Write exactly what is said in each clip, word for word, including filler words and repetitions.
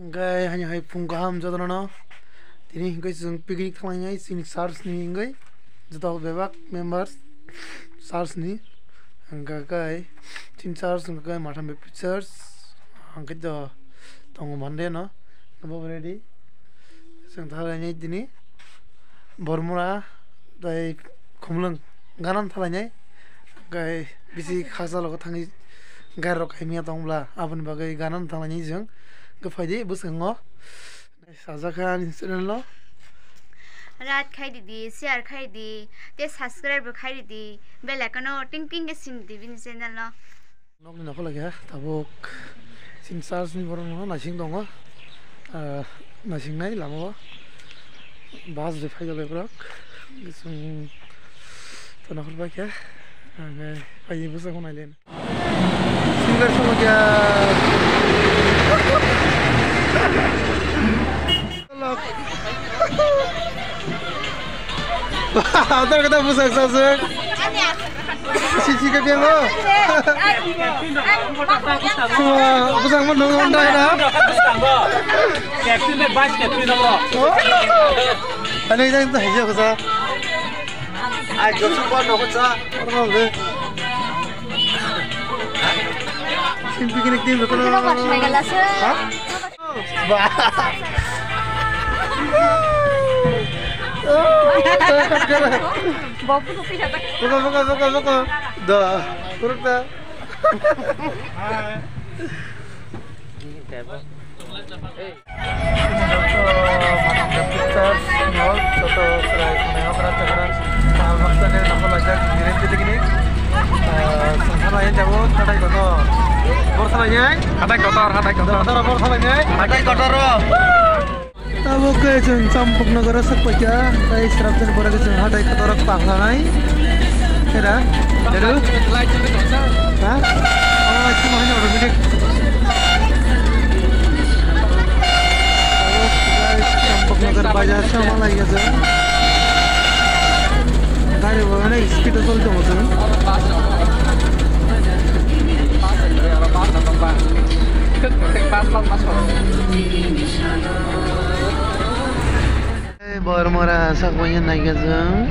Hwnkhe haino hai phung kaham jotono no. Tini hwnkhe chwng picnic thanglainai chini church ni hwnkhe joto bebak members church ni. Hwnkhe kai chini church hwnkhe kai Matham Baptist Church. Hwnkhe to tongo Monday no. Abo ready. Chwng thanglainai tini Bormura tei Khumlwng gana thanglainai. Hwnkhe bisi khasalogo thangwi gari rok kaimya tong bwla aboni bagwi gana thanglainai chwng. Hwnkhe phaidi bwskango. Sajak kha ani channel no. Like khai di di, share khai di, tei subscribe bo khai di di, bell icon no ting ting khe sing di bini channel no. Nokni nokol khe tabuk chini church ni borok no naising tongo. Ah, naising nai lama o bus de phai jalo borok. Chwng to nokol bai khe. Ang phai bwskango nai le. Singer song ya. Atar kata busak sasuk. Si si ke biang lo. Semua busak mana dong anda ya? Captain deh, vice captain apa? Ano yang itu aja busak. Ayo coba dong busak. Orang deh. Simpi kini tim betul. Hah? Ba. Buka, buka, buka, buka. Da, kurang da. Joto, joto, chwrai, khwnai, okra, chakra, ah, baksa ni nokol laijak, giren tili gini. Ah, songkha lai jabo, hatai kotor. Bor salai nai? Hatai kotor, hatai kotor. Kotor bor salai nai? Hatai kotor ro. Abo khe chwng Champaknagar o sok paikha, tei srapjani pore khe chwng hatai kotor o paklanai. Era, dedu? Ha? Oh, itu mah hanya automatic. Abo khe Champaknagar bazar sama lagi aja. Gari bo onek speed o choli tongo chwng. Bormora sak bai naikha chwng.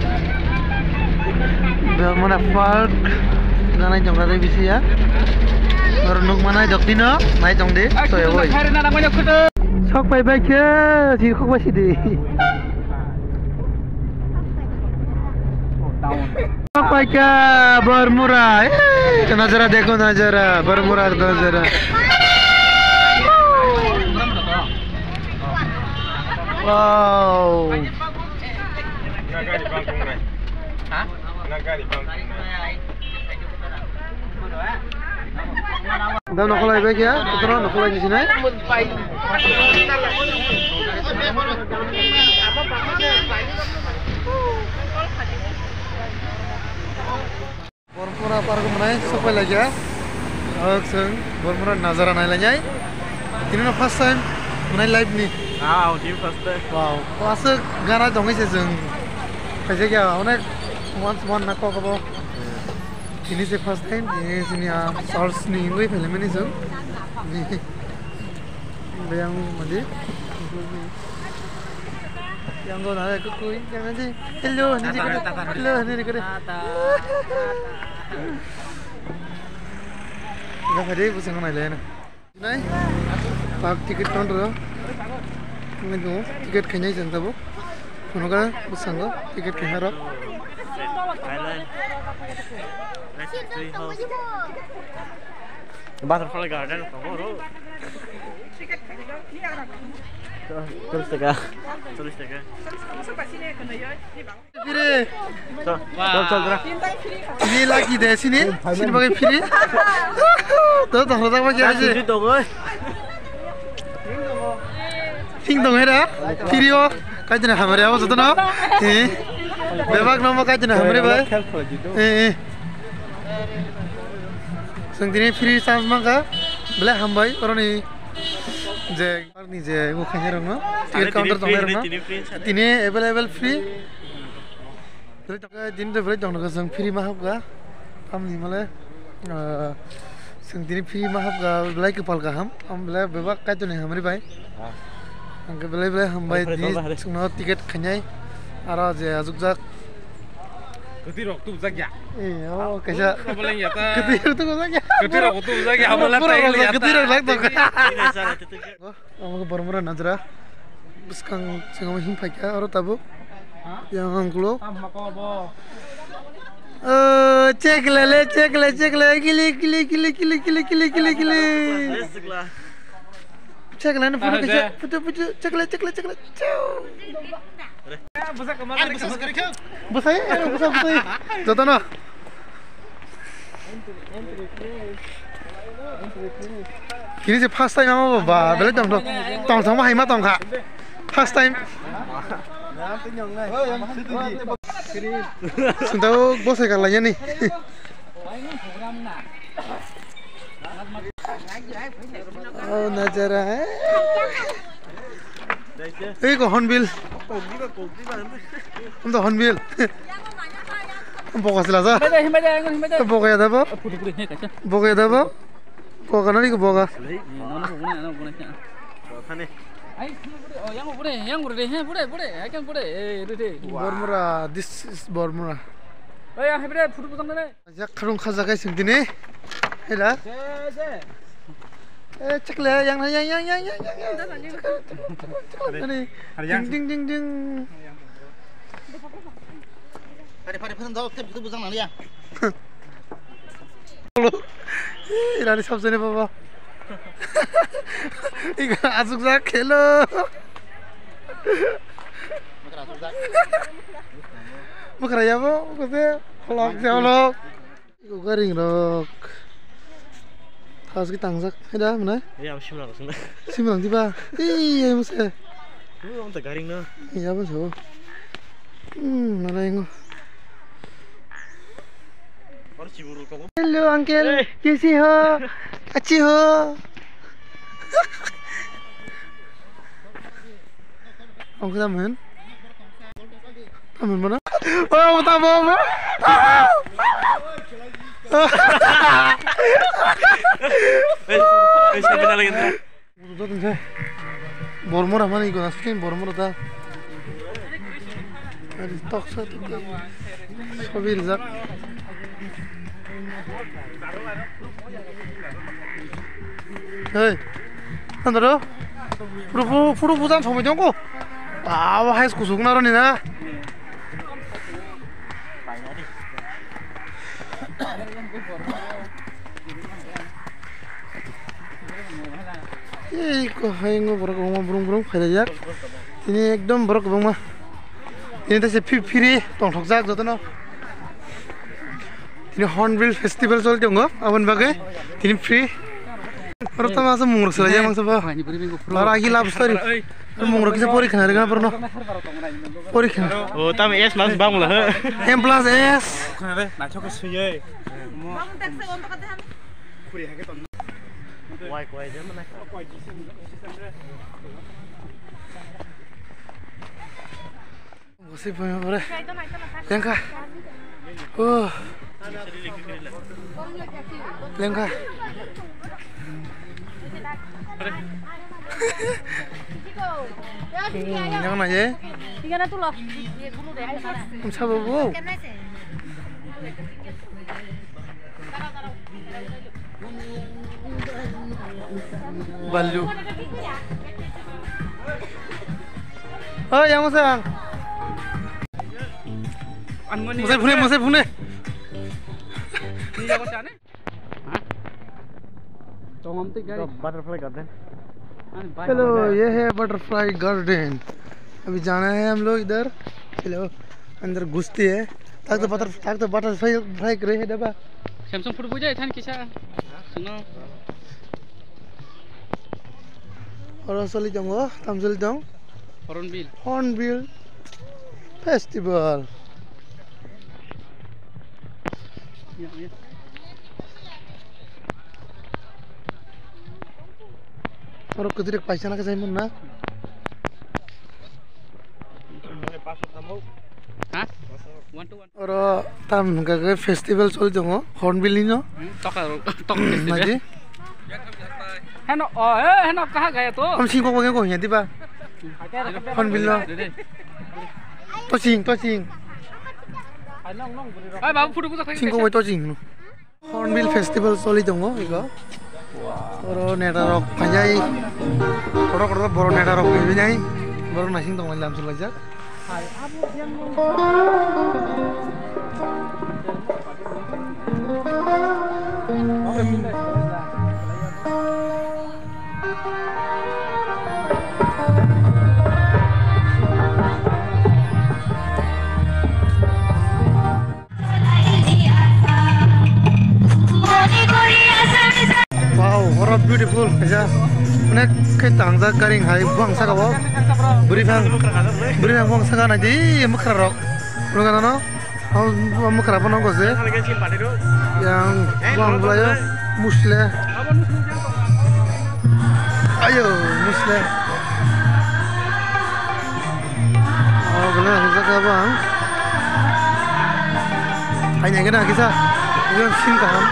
Bormora Park ganai tongkha tei bisi ya. Oro nukma naidok dino, nai tong di, soya bai. Sok pai bai khe, sir khok bai sidi. Paika Bormura, eh, nazara dekho nazara, Bormura nazara. Wow. Da nokholai bai khe, kotorma nokholai ni sinai. Bormura park manai sopai lai kha. Ang chwng Bormura nazara nai lai nai. Tini no first time manai life ni. Ah, tini first time. Wow, aswk gana tongwi se chwng. Kaisa khe onek once one na kok abo. Tini se first time, tini sini a church ni wngwi phaimani chwng. Bayang madi. Yang go na ko koi yang di. Hello, ni ko. Hello, ni ko. Ga hari busang nai le na. Nai, park ticket counter o. Ngai do, ticket khainai jang tabo. Phunukha bwskango ticket khainai rok. Butterfly Garden tongo oro. Cholish taka. Cholish taka. Phiri. Chol, chol, chol, dra. Ni lucky de sini, sini bagwi phiri. To, to, to, to, to, to, to, to, to, Thing dong hera, phiri o, kaitini hamari abo jotono. Eh. Bebak nomo kaitini hamari bai. Eh, eh. Chwng tini free chance mankha. Belai hambai, oroni je, oroni je, bo khairokno. Ticket counter tong khairokno. Tini available free. Tini to belai tong nago chwng free ma hapkha. Tamni male, ah, chwng tini free ma hapkha, belai kwpal kaham. Am belai bebak kaitoni hamri bai. Ang khe belai belai hambai di chwngno ticket khainai aro je ajukjak. Kwtwi rok tubujak ya. Eh, oh, kaisa. Problem ya ta. Kwtwi rok tubujak ya. Kwtwi rok tubujak ya. Hamala tai ya. Kwtwi rok lak tong. Amo khe Bormura Najra. Bwskang chwngno him phaikha aro tabuk. Yang angklo. Eh, check le le, check le, check le. Gili, gili, gili. Check le ne photo kisa. Photo, photo, check le, check le, check le. Bwsai, bwsa, bwsai. Jotono. Kini se first time amo ba, belai tong tong. Tong tong ma hai ma tong kha. First time. Sintao bwsai kar lai yani. Oh, Najra, eh? Ei ko Hornbill. Ang to Hornbill. Boka sila sa. Himbai de, himbai de, himbai de. Boka ya da bo? Photo, photo, he, kaisa. Boka ya da bo? Boka nani ko boka? Eh, nono bune, nono bune. Boka ne. Ai, bune, oh, yang bune, yang bune, he, bune, bune, I can bune, eh, re, re. Bormura, this is Bormura. Oi, yang, he, bune, photo bujang ne. Jak kharung kha jagai sing tini. Hela. Eh, chikle, yang, yang, yang. Chikle, chikle, chikle, chikle, chikle. Ding, ding, ding, ding. Pare, pare, pare, dawak, tep, itu bujang nang ya. Ih, rani sabjani baba. Iga asuk jak khelo. Bwkhra yabo, bwkhra se, holok se holok. Iko garing rok. Thaski tangjak, hai da, mana? Iya, simrang sung da. Simrang diba? Iya, muse. Lu ang ta garing na. Iya, bos ho. Hmm, mana yang? Hello, uncle. Hey. Kaisi ho? Achi ho? Ang kena men. Tamen mana? Oh, tamen mana? Eh, eh, siapa lagi? Bormura mani guna skin Bormura ta. Ari toksa toksa. Sobi rijak. Hei. Nandaro. Puru puru puru bujan somai dong ko. Awa hai kusuk naro ni na. Ei ko hai ngo borok kwbangma brung brung phaijak. Tini ekdom borok kwbangma. Tini ta se phi-, phiri tongthokjak jotono. Tini Hornbill Festival choli tongo aboni bagwi. Tini free. Oro tamo aswk mungrok swlai ya mangsa ba. Aro agi love story. Mungrok kisa pori khna rega borno. Pori khna. O tamo S plus bangla he. M plus S. Khna re naithok sui ye. Wai kwai je mana. Bwswi phai ma bre. Tengkha. Oh. Lengkha. Yang na ye. Sabo bo. Balu. Oh, yang musang. Musai phune, musai phune. Butterfly garden. Hello, ये है butterfly garden। अभी जाना है हम लोग इधर। चलो, अंदर घुसते हैं। Tak to butter, tak to butterfly, fly kre hai daba. Samsung photo bujai than kisa. Suno. Oro soli tongo, tam soli tong. Hornbill. Hornbill Festival. Ya, ya. Oro kwtwirok paisa na khe saimon na. Ha? One to one. Oro tam hwnkha khe festival choli tongo, Hornbill ni no. Hmm, toka, toka festival. Naidi. Heno, oh, eh, heno, kaha gaya to? Om sing kok bangke kok hiya diba? Hornbill no. To sing, to sing. Ai, babu, photo bujak thang. Sing kok bai to sing no. Hornbill Festival choli tongo ego. Oro neta rok phainai. Kotor kotor borok neta rok phainai. Borok naising tongo lam chwlaijak. Wow, what a beautiful kaisa. Onek khe tangjak karing hai buphang saka o. Bwrwi phang, bwrwi phang buphang saka nai di mwkhra rok. Nukha nano? Hau buphang mwkhra phano kose. Yang buphang bwlaio musle. Ayo, musle. Oh, belai hwnjak kha bang. Hai nai gana kisa. Iyan sim kaham.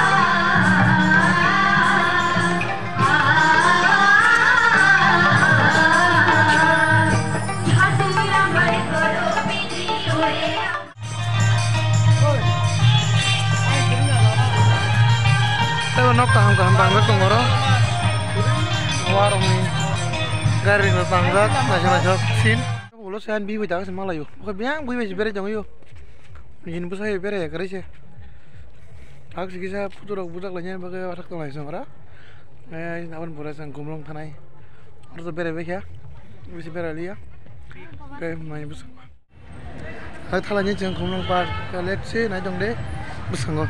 Tei bo nok kaham kaham bangjak tongo oro. Warokni gari rok tangjak naisok naisok sin. Ulo se ani bui bai daga se malayo. Oke biyang bui bai se berai tongo yo. Nini bwsai berai ya kwrwi se. Thak si kisa photo rok bujak lainani bagwi athak tonglai se ora. Eh, aboni pore se gumlong thanai. Oro to berai bai kha. Bisi berai liya. Oke, mai bwsai. Hai thalani chwng khumlung park, let's see, nai tong de bwskango.